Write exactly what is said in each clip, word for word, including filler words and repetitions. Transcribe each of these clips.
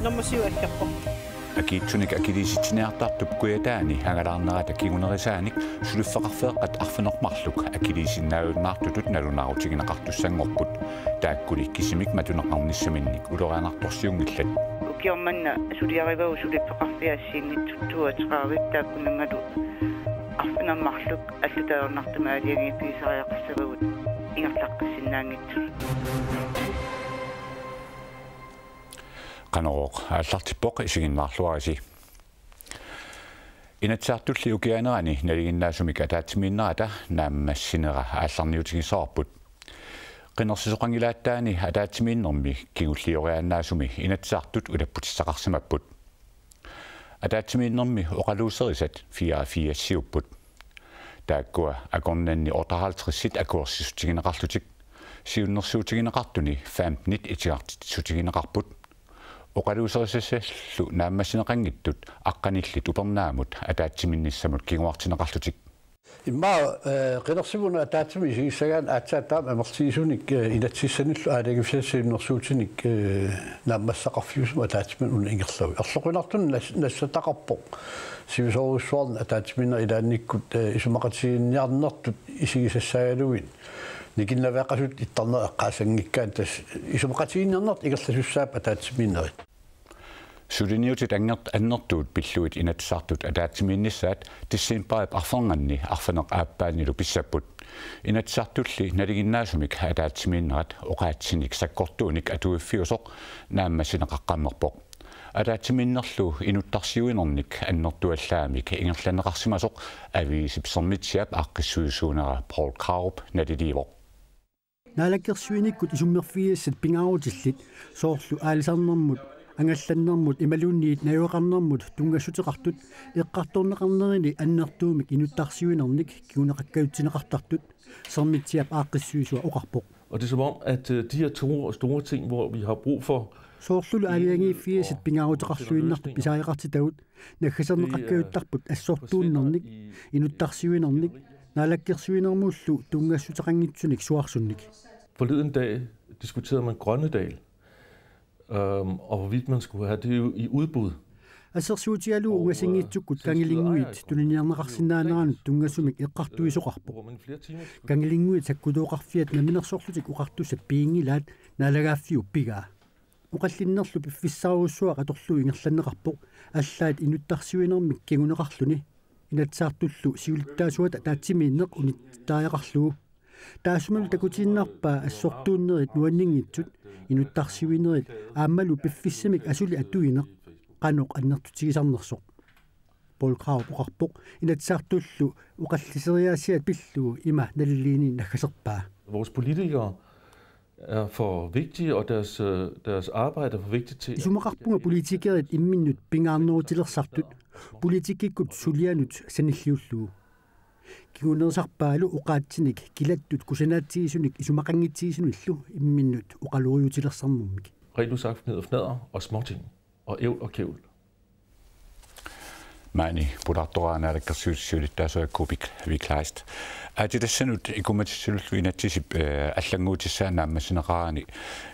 Nummer syv er Akiitsunik akiliisitsiniartartup kujataani angalaarnerata kingunerisaanik suliffeqarfeeqqat arfineq-marluk akiliisinnaajunnaartutut nalunaarutigineqartussanngorput. Taakkuli kisimik matuneqarnissaminnik ulorianartorsiunngillat. Ukioq manna suliarivavut suliffeqarfiit assigiinngitsut toogtredive taakkunanngalu arfineq-marluk allatut ajornartumik aalajangiiffigisariaqassavagut ingerlaqqissinnaanngitsut. Qanorooq aallartippoq, isiginnaarluarisi. Inatsisartulli ukiaanerani nalinginnaasumik ataatsimiinnerata naammassinera aallarniutigissavarput. Qinersisoqanngilaattaani ataatsimiinnermi kingullioriaannaasumi Inatsisartut ulapputissaqarsimapput. Ataatsimiinnermi oqaluuserisat fireogfirsiupput. Taakkua akornanni otteoghalvtredsit akuersissutigineqarlutik, siunnersuutigineqartuni femtenit itigartitsissutigineqarput. Oqaluuserisassaallu naammassineqanngitsut aqqanillit upernaamut ataatsimiinnissamut kinguartinneqarlutik. Immaqa, eh, qinersivugut ataatsimut isigissagaanni aatsaat taama amerlasuunik, eh, inatsisissanillu aalajangiiffigisassat siunnersuutinik, eh, naammassaqarfiusumik ataatsimiinneq una ingerlavik. Arloqinartunik nas-, nassataqarpoq sivisoorujussuarnik ataatsimiinnerit ilaannikkut, eh, isumaqatigiinniarnertut isigisassaagaluit nikinnaveeqqasut ittarnerit eqqaassanngikkaanni tassa isumaqatigiinniarnertut ingerlasussaapput ataatsimiinnerit. Suliniutit angert-, annertuut pillugit Inatsisartut ataatsimiinnissaat decembarip arfernanni arfineq-aappaanilu pissapput. Inatsisartulli nalinginnaasumik ataatsimiinnerat oqaatsinik sakkortuunik atuiffiusoq naammassineqaqqammerpoq. Ataatsimiinnerlu inuttarsiuinernik annertuallaamik ingerlanneqarsimasoq aviisip Sermitsiap aaqqissuisuunera Poul Krarup naliliivoq. Naalakkersuinikkut isummerfigisassat pingaarutillit, soorlu aalisarnermut, angallannermut imaluunniit najugaqarnermut tunngassuteqartut, eqqartorneqarnerini annertuumik inuttarsiuinernik kinguneqakkajutsinneqartartut, Sermitsiap aaqqissuisua oqarpoq. Og det er som om, at øh, de her to store ting, hvor vi har brug for Soorlulu aalajangiiffigisassat pingaaruteqarluinnartut pisariaqartitagut, naggaserneqakkajuttarput assortuunnernik, inuttarsiuinernik, naalakkersuinermullu tunngassuteqanngitsunik suarsunnik. Forleden dag diskuterede man Grønnedal, øhm, og hvorvidt man skulle have det i udbud. Assersuutigalugu ungasinngitsukkut Kangilinnguit tuniniarneqarsinnaaneranut tunngasumik eqqartuisoqarpoq. Kangilinnguit sakkutooqarfiat namminersorlutik oqartussat piginngilaat naalagaaffiup pigaa. Oqallinnerlu piffissarujussuaq atorlugu ingerlanneqarpoq, allaat inuttarsiuinermik kinguneqarluni, Inatsisartullu siulittaasuata ataatsimiinneq unittariaqarlugu. Taassumalu takutiinnarpaa assortuunnerit nuanninngitsut, inuttarsiuinerit aammalu piffissamik asuli atuineq qanoq annertutigisarnersoq. Poul Krarup oqarpoq Inatsisartullu oqalliseriaatsiaat pillugu ima naliliinini naggaserpaa. Vores politikere er for vigtige, og deres, øh, deres arbejde er for vigtigt til, at Isumaqarpunga politikerit imminnut pingaarnerutilersartut, politikkikkut sulianut sanilliullugu. Kingunerisarpaalu oqaatsinik kilattut kusanaatsisunik isumaqanngitsigisunillu imminnut oqalorujuutilersarnermik. Rent ud sagt fnidder, fnadder og småting og ævl og kævl. Maani pulaartoraanaalakkersuisut siulittaasuat Kuupik V. Kleist. Aatsitassanut ikumatissalullu inatsisip, eh, allannguutissaa naammassineqarani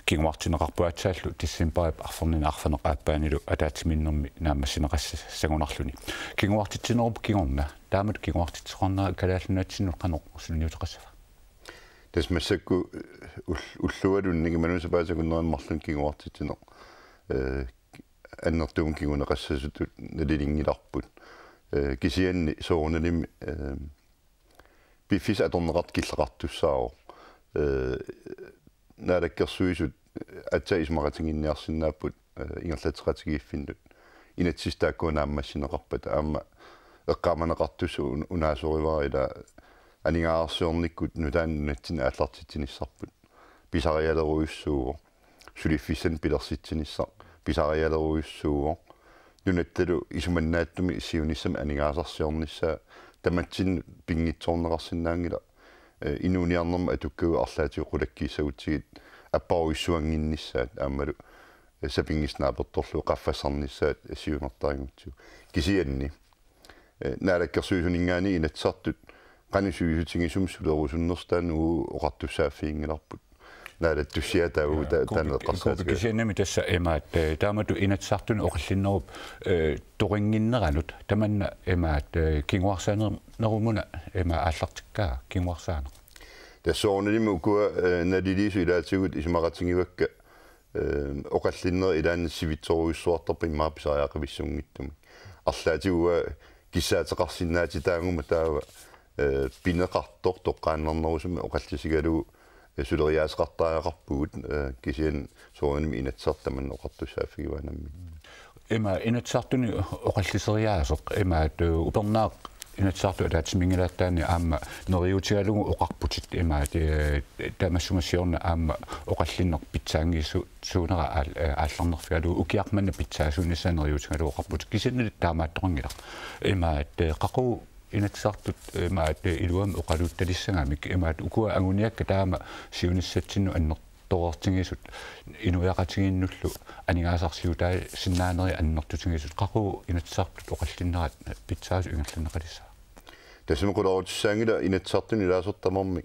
kinguartinneqarpoq, aatsaallu decembarip arfernini arfineq-aappaanilu ataatsimiinnermi naammassineqassangunarluni. Kinguartitsinerup kingorna, taamatut kinguartitsisoqarnera Kalaallit Nunatsinnut qanoq suliniuteqassava? Tassa massakkut, eh, ull-, ullualuunniit imaluunniit sapaatip akunneranut marlunnik kinguartitsineq, eh, annertuumik kinguneqassasutut nalilinngilarput. Eh, kisianni soorunalimi, eh, piffissaq atorneqartoq killeqartussaavoq. Eh, Naalakkersuisut aatsaat isumaqatigiinniarsinnaapput, eh, ingerlatseqatigiiffinnut. Inatsisip taakkua naammassineqarpata aamma eqqaamaneqartussaq un-, unaasorivara, ila aningaasarsiornikkut nutaanik nunatsinnik aallartitsinissarput pisarialerujussuuvoq. Suliffissanik pilersitsinissaq pisarialerujussuuvoq. Nunattalu isumannaatsumik siunissami aningaasarsiornissaa tamatsinnut pinngitsoorneqarsinnaanngilaq. Eh, inuuniarnermut atukkavut arlaatigut qulakkiissagutsigit apparujussuannginnissaat aammalu, eh, sapinngisaq naapertorlugu qaffassarnissaat siunertarigutsigu. Kisianni, eh, naalakkersuisuninngaanniit Inatsisartut qanoq sivisutigisumik sulerusunnersoq taanna uagut oqartussaaffiginngilarput. naalattussiaa taava ta-, taanna eqqarsaatigalugu. Kisiannimi tassa imaat, eh, taamatut Inatsisartuni oqallinnerup, eh, toqqinnginneranut tamanna imaat, eh, kinguarsaanerumuna imaat aallartikkaa kinguarsaaneq. Tassa soorunalimi ukua, eh, naliliisut ilaatigut isumaqatigivakka, eh, oqallinnerit ilaanni sivitsorujussuartarput immaqa pisariaqavissunngitsumik. Arlaatigut uanga kissaateqarsinnaatitaaguma taava, eh, pineqartoq toqqaannarnerusumik oqallisigalugu, eh, suleriaaseqartariaqarpugut, eh, kisianni soorunami Inatsisartut tamanna oqartussaaffigivaannarmik. Ima Inatsisartuni oqalliseriaaseq, imaat, eh, upernaaq Inatsisartut ataatsimiinngilaattaanni aamma neriuutigalugu oqarputit, imaat, eh, tamassumassiorna aamma oqallinneq pitsaanngisu-, suunera aal-, eh, aallarnerfigalugu ukiaq manna pitsaasuunissaa neriuutigalugu oqarputit. Kisiannili taamaattoqanngilaq. Imaat, eh, qaqugu Inatsisartut, eh, imaat, eh, iluamik oqaluuttalissagamik, imaat, ukua anguniakkat taama siunissatsinnut annertoortigisut inuiaqatigiinnullu aningaasarsiutaasinnaaneri annertutigisut qaqugu Inatsisartut oqallinnerat pitsaasut ingerlanneqalissavat? Tassami qulerutissaanngilaq Inatsisartuni ilaasortat tamarmik,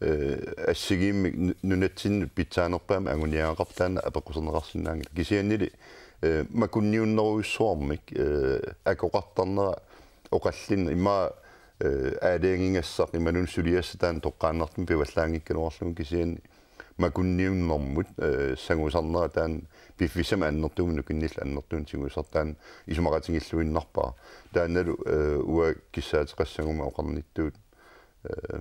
eh, assigiimmik nu-, nunatsinnut pitsaanerpaamik anguniagaqarpoq, taanna apeqquserneqarsinnaanngilaq. Kisiannili, eh, makunniunnerujussuarmik, eh, akoqartarnera oqallinneq immaqa, eh, aalajangigassaq imaluunniit suliassaq taanna toqqaannartumik pivallaanngikkaluarlugu, kisianni makunniunnermut, eh, sangusarnera taanna piffissami annertuumik nukinnik annertuunik tigusartaa isumaqatigilluinnarpara. Taannalu, eh, uanga kissaateqassaguma oqarnittut, eh,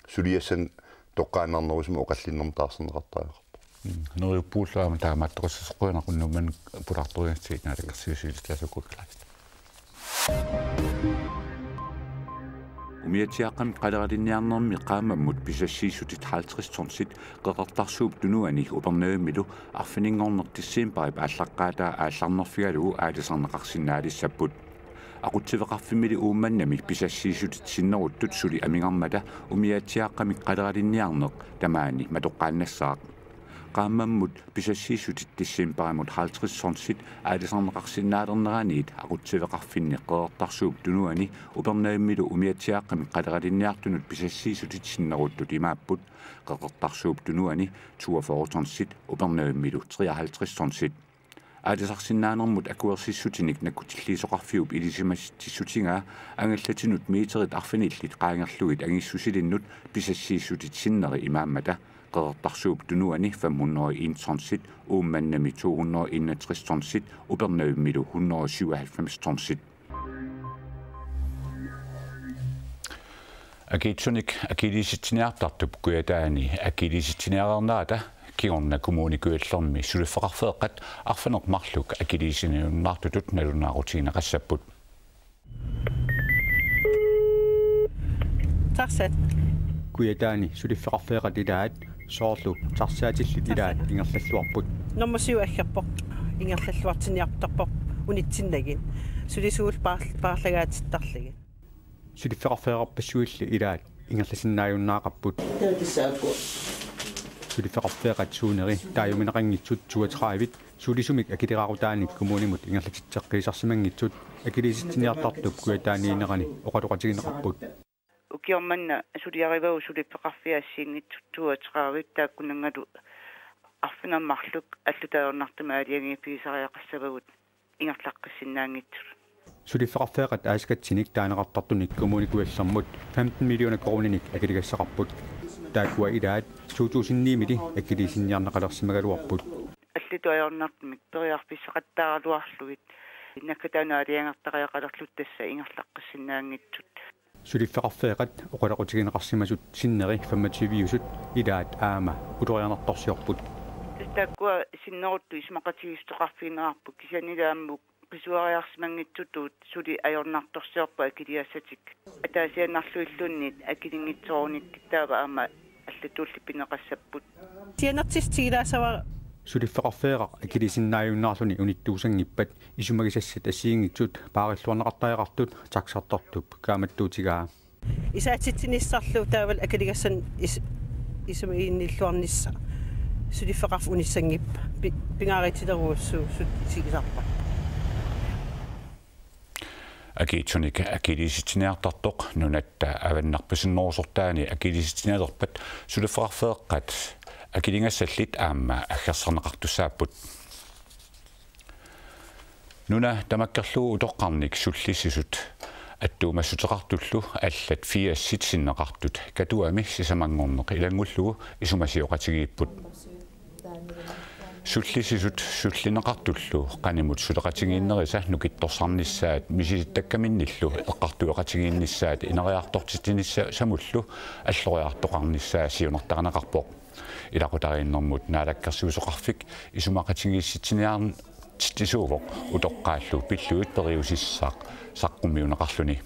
suliassanik toqqaannarnerusumik oqallinnermut taarserneqartariaqarpoq. Mm, neriuppugut aamma taamaattoqassasoq, qujanaq unnuk manna pulaartoriaritsigit naalakkersuisut illit, Lasse Kukilaarista. Umiatsiaaqqamik qaleralinniarnermi qaammammut pisassiissutit halvtreds tonsit Qeqertarsuup Tunuani Upernavimmilu arfininngorneq decembarip aallaqqaataa aallarnerfigalugu aalisarneqarsinnaalissapput. Aqutsiveqarfimmili Uummannami pisassiissutit sinneruttut suli amigarmata umiatsiaaqqamik qaleralinniarneq tamaani matoqqaannassaaq. Qaammammut pisassiissutit decembarimut halvtreds tonsit aalisarneqarsinnaalerneraniit aqutsiveqarfinni Qeqertarsuup Tunuani Upernavimmilu umiatsiaaqqamik qaleralinniartunut pisassiissutit sinneruttut imaapput: Qeqertarsuup Tunuani toogfyrre tonsit, Upernavimmilu treoghalvtreds tonsit. Aalisarsinnaanermut akuersissutinik nakkutilliisoqarfiup ilisimasitsissutigaa angallatinut meterit arfinillit qaangerlugit angissusilinnut pisassiissutit sinneri imaammata: Qeqertarsuup Tunuani fem hundrede og en tonsit, Uummannami to hundrede og enogtres tonsit, Upernavimmilu hundrede og syvoghalvfems tonsit. Akiitsunik akiliisitsiniartartup Kujataani akiliisitsiniareernerata kingorna Kommune Kujallermi suliffeqarfeeqqat arfineq-marluk akiliisiniarunnaartutut nalunaarutigineqassapput. Taxat. Kujataani suliffeqarfeeqqat ilaat soorlu taxaatillit ilaat ingerlalluarput. Nummer syv aggerpoq. Ingerlalluartinniartarpoq unitsinnagit. Sulisuullu paar-, paarlagaatittarlugit. Suliffeqarfeeqqarpassuilli ilaat ingerlasinnaajunnaaqapput. Taava tassa ukua. Suliffeqarfeeqqat suuneri taajuminneqanngitsut toogtredive sulisumik akileraarutaannik kommunimut ingerlatitseqqiisarsimanngitsut akiliisitsiniartartup Kujataaniinnerani oqaloqatigineqarput. Ukioq manna suliarivagut suliffeqarfiit assigiinngitsut toogtredive, taakkunanngalu arfineq-marluk allatut ajornartumik aalajangiiffigisariaqassavagut ingerlaqqissinnaanngitsut. Suliffeqarfeeqqat aasakkatsinnik taaneqartartunik Kommune Kujallermut femten millioner koruuninik akiligassaqarput. Taakkua ilaat to tusind ni-mili akiliisinniarneqalersimagaluarput. Allatut ajornartumik periarfissaqattaaraluarlugit nakkataanut aalajangertariaqalerlutik tassa ingerlaqqissinnaanngitsut. Suliffeqarfeeqqat oqaloqatigineqarsimasut sinneri femogtyve-usut ilaat aamma ulorianartorsiorput. Tassa taakkua sinneruttut isumaqatigiissuteqarfigineqarput, kisiannili aamma qisuariarsimanngitsutut suli ajornartorsiorput akiligassatik. Ataasiinnarluilluunniit akilinngitsoorunikkit taava aamma allatulli pineqassapput. Sianertissutigilaassavat. Suliffeqarfeeqqaq akiliisinnaajunnaarluni unittuusanngippat isumagisassat assigiinngitsut paarilluarneqartariaqartut taxartartup kaammattuutigaa. Isaatitsinissarlu taavalu akiligassanik is-, isumaginnilluarnissaq. Suliffeqarfik unissanngippat. Pi-, pingaarutilerujussuusut isigisarpakka. Akiitsunik akiliisitsiniartartoq nunatta avannarpasinnerusortaani akiliisitsinialerpat suliffeqarfeeqqat akiligassallit aamma aggersarneqartussaapput. Nuna tamakkerlugu utoqqarnik sullissisut attuumassuteqartullu allat firsit sinneqartut Katuami sisamanngorneq ilanngullugu isumasioqatigiipput. Sullissisut sullinneqartullu qanimut suleqatigiinnerisa nukittorsarnissaat misilittakkaminnillu eqqartueqatigiinnissaat ineriartortitsinissamullu alloriartoqarnissaa siunertarineqarpoq. Ilaqutariinnermut naalakkersuisoqarfik isumaqatigiissitsiniartitsisuuvoq utoqqaallu pillugit periusissaq saqqummiunneqarluni.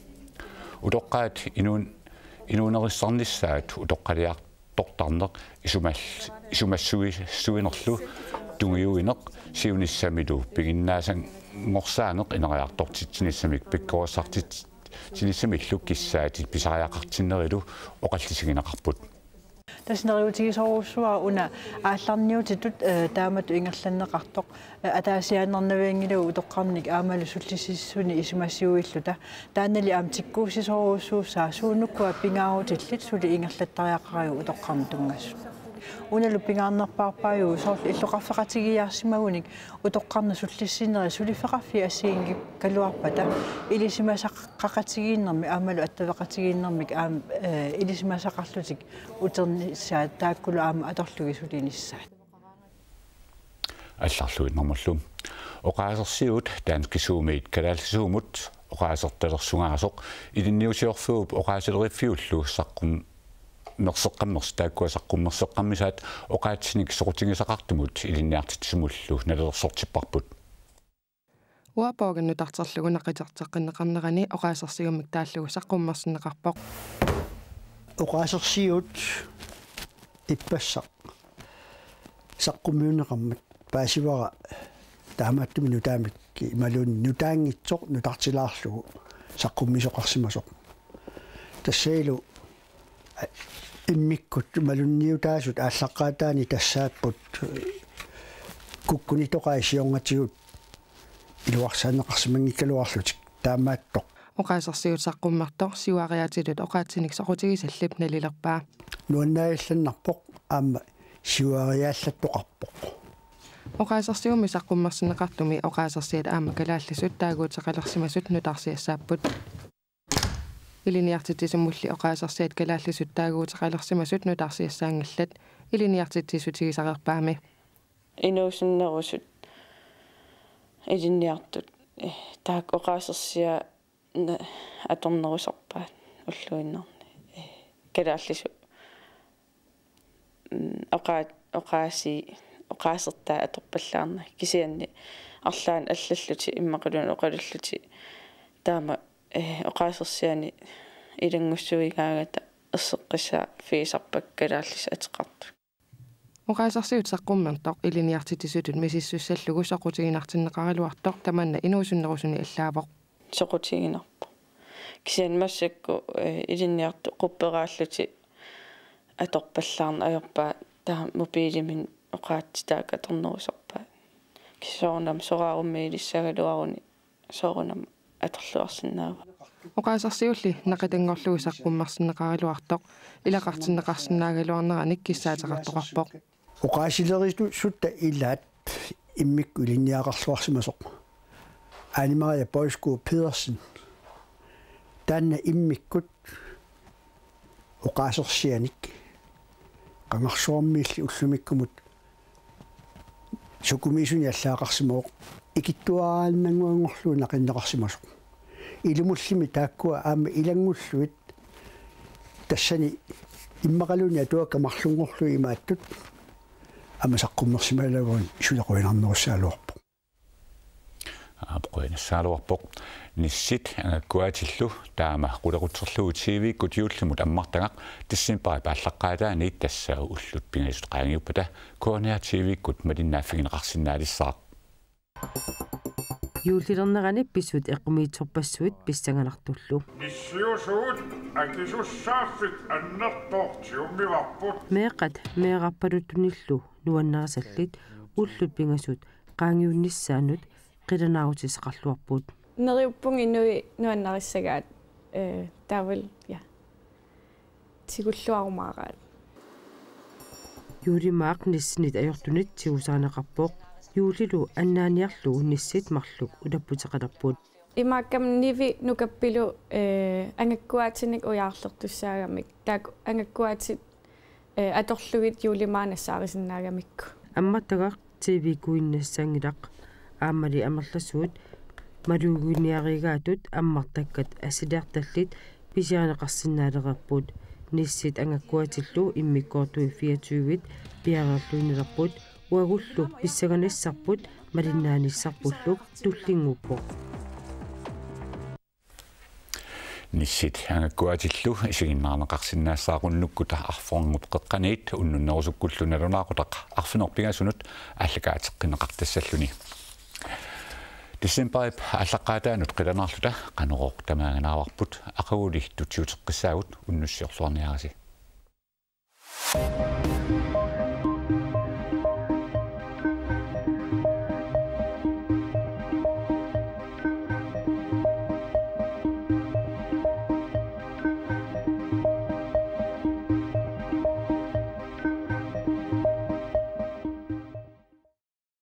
Utoqqaat inuun-, inuunerissarnissaat utoqqaliartortarneq isumal-, isumassuisuinerlu tungiuineq siunissamilu piginnaasanngorsaanneq ineriartortitsinissamik pikkorissartitsinissamillu kissaatit pisariaqartinnerilu oqallisigineqarput. Tassa neriuutigisorujussuara una aallarniutitut, eh, taamatut ingerlanneqartoq, eh, ataasiaannarnavianngilagut utoqqarnik aammalu sullissisuni isumasiuilluta. Taannali aamma tikkuussisorujussuussaaq suunukkua pingaarutillit suli ingerlattariaqarigut utoqqarnut tunngasut. Unalu pingaarnerpaarpaajuvoq soorlu illoqarfeqatigiiaarsimagunik utoqqarnut sullissinerit suliffeqarfiit assigiinngikkaluarpata ilisimasaqaqatigiinnermik aammalu attaveqatigiinnermik aamma, eh, ilisimasaqarlutik uternissaat taakkulu aamma atorlugit sulinissaat. Allarluinnarmullu. Oqaasersiut Danskisuumiit kalaallisuumut oqaasertalersugaasoq ilinniusiorfiup oqaasileriffiullu saqqummerseqqammers-, taakkua saqqummerseqqammisaat oqaatsinik soqutigisaqartumut ilinniartitsisumullu nalilersortipparput. Uapoorgan nutarterlugu naqiterteqqinneqarnerani oqaasersiummik taallugu saqqummersinneqarpoq. Oqaasersiut ippassaq saqqummiunneqarmat paasivara taamaattumik nutaamik imaluunniit nutaanngitsoq nutartilaarlugu saqqummiisoqarsimasoq. Tassanilu immikkut malunniutaasut aallaqqaataani tassaapput kukkunitoqai siornatigut iluarsaanneqarsimanngikkaluarlutik taamaattoq. Oqaasersiut saqqummertoq siuariaatitut oqaatsinik soqutigisallip nalilerpaa. Nuannaallannarpoq aamma siuariaallattoqarpoq. Oqaasersiummik saqqummersinneqartumi oqaasersiat aamma kalaallisut taaguuteqalersimasut nutarsiassaapput. Ilinniartitsisumulli oqaasersiat kalaallisut taaguuteqalersimasut nutarsiassaanngillat ilinniartitsissutigisareerpaami. Inuusunnerusut ilinniartut, eh, taakku oqaasersiat na-, atornerusorpaat ulluinnarni. Eh, kalaallisut, mm, oqaa-, oqaasi-, oqaasertaat atorpallaarnagit kisianni arlaannik allallutik immaqaluunniit oqalullutik taama, eh, oqaasersianik ilanngussuigaangata erseqqissaaffigisarpakka kalaallisut ateqartut. Oqaasersiut saqqummertoq ilinniartitsisutut misissussallugu soqutiginartinneqaraluartoq tamanna inuusunnerusuni allaavoq. Soqutiginarpoq. Kisianni massakkut, eh, ilinniartut qupperaallutik atorpallaarneq ajorpaat taava mobiilimi oqaatsit taakku atornerusorpaat. Kisianni soorunami soraarummi ilissagaluaruni soorunami atorluarsinnaavaat. Oqaasersiulli naqitanngorlugu saqqummersinneqaraluartoq ilaqartinneqarsinnaagaluarneranik kissaateqartoqarpoq. Oqaasilerisutta ilaat immikkut ilinniagaqarluarsimasoq Anne Marie Bojsgaard Pedersen. Taanna immikkut oqaasersianik qangarsuarmiilli ullumikkumut sukumiisunik allaaqarsimavoq ikittuaraannannguanngorlugu naqinneqarsimasoq. Ilumullimi taakkua aamma ilanngullugit tassani immaqaluunniit atuakkat marlunngorlugit imaattut aamma saqqummersimagaluaruni suli qujanarnerussagaluarpoq. Aap, qujanassaagaluarpoq. Nissit angakkuaatillu taama qulequtserlugu T V-kkut juullimut ammartagaq decembarip aallaqqaataaniit tassa ullut pingasut qaangiuppata K N R T V-kkut malinnaaffigineqarsinnaalissaaq. Juullilernerani pisut eqqumiitsorpassuit pissanganartullu. Nissiusugut akisussaaffik annertoortiummivarput. Meeqqat meerarpaluttunillu nuannarisallit ullut pingasut qaangiunnissaannut qilanaarutissaqarluarput. Neriuppunga inuit nuannarissagaat, eh, taavalu, ja. Tigulluarumaaraat. Juulimaaq Nissinit ajortunit tigusaaneqarpoq. Juulilu annaaniarlugu Nissit marluk ulapputeqalerput. Imaakkami Nivi Nukappilu, eh, angakkuaatinik ujaarlertussaagamik. Taakku angakkuaatit, eh, atorlugit juulimaaq nassaarisinnaagamikku. Ammartagaq T V-kuinnassangilaq. Aammali amerlasuut malugiuniarigaatut ammartakkat assiliartallit pisiarineqarsinnaalereerput. Nissit angakkuaatillu immikkoortui fireogtyvit piareerluinnalerput. Uagullu pissanganissarput malinnaanissarpullu tullinnguuppoq. Nissit angakkuaatillu isiginnaarneqarsinnaassaaqunnukkutta arferngap qeqqaniit unnunnerusukkullu nalunaaqutaq arfineq-pingasunut aallakaateqqinneqartassalluni. Decembarip aallaqqaataanut qilanaarluta Qanorooq tamaaginaavarput, aqaguli tutsiuteqqissaagut, unnussiorluarniarisi.